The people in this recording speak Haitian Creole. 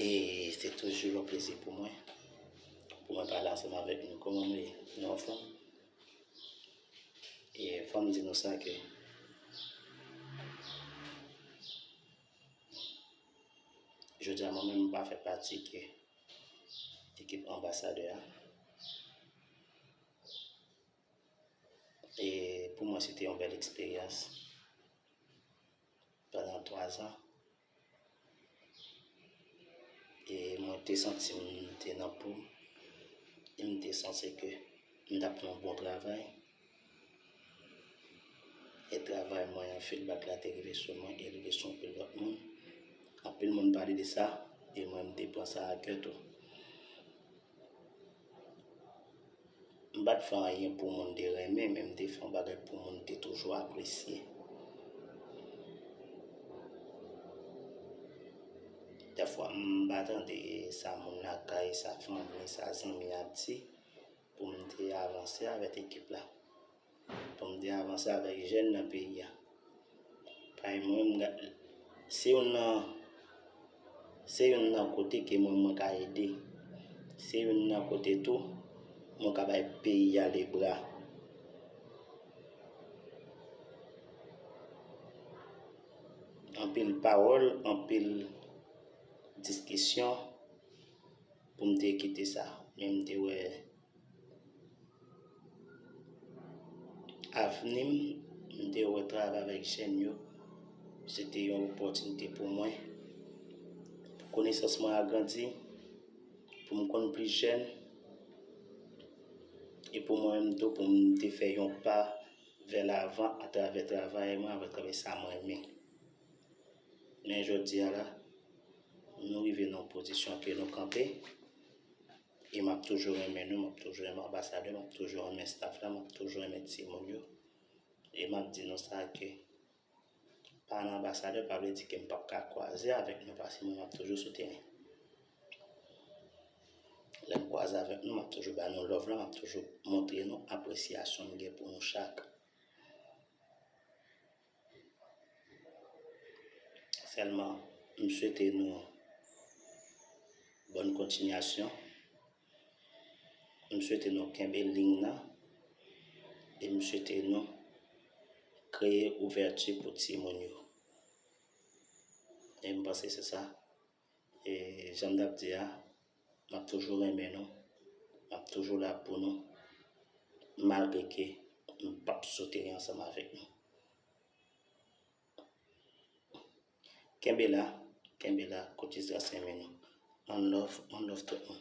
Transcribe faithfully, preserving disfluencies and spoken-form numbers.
E se toujou yon plezi pou mwen, pou mwen pale ansanm avèk nou. Kòman nou ye? Nou anfòm? E fò m di nou sa ke jodi a mwen menm m pa fè pati ke ekip anbasadè a. E pou mwen se te yon bèl eksperyans pandan twa zan. E mwen te santi m te nan po m. E m te santi ke m t ap fè yon bon travay. E travay mwen an, feedback la te rive sou mwen e rive sou anpil lòt moun. Anpil moun pale de sa, e mwen m te pran sa a kè tou. M pa t fè anyen pou moun te renmen, men m te fè yon bagay pou moun te toujou apresye. Dèfwa m pa tande sa moun lakay, sa fanmi, sa zanmi ap di pou m te avanse avèk ekip la, pou m te avanse avèk jèn nan peyi a. Paske mwen, m ga-, se youn nan, se youn nan kote ke mwen, mwen ka ede. Se youn nan kote tou, mwen ka bay peyi a lebra. Anpil pawòl, anpil diskisyon pou m te kite sa. Men m te wè avni m, m te wè travay avèk jèn yo, se te yon opòtinite pou mwen, pou konesans mwen agrandi, pou m konn plis jèn, e pou mwen menm tou, pou m te fè yon pa vè lavan atravè travay mwen, atravè sa mwen renmen. Men jodi a la, nou rive nan yon pozisyon ke nou kanpe, e m ap toujou renmen nou, m ap toujou renmen anbasadè, m ap toujou renmen staff la, m ap toujou renmen timoun yo. E m ap di nou sa ke pa nan anbasadè pa vle di ke m p ap ka kwaze avèk nou, paske mwen m ap toujou sou teren. Lè m kwaze avèk nou, m ap toujou ba nou love la, m ap toujou montre nou apresyasyon m gen pou nou chak. Sèlman, m swete nou bòn kontinyasyon. M swete nou kenbe liy nan. E m swete nou kreye ouvèti pou timoun yo. E m panse se sa. E jan m t ap di a, m ap toujou renmen nou. M ap toujou la pou nou. Malgre ke m p ap sou teren ansanm avèk nou. Kenbe la, kenbe la, Coach Esdras renmen nou. One love, one love tout moun.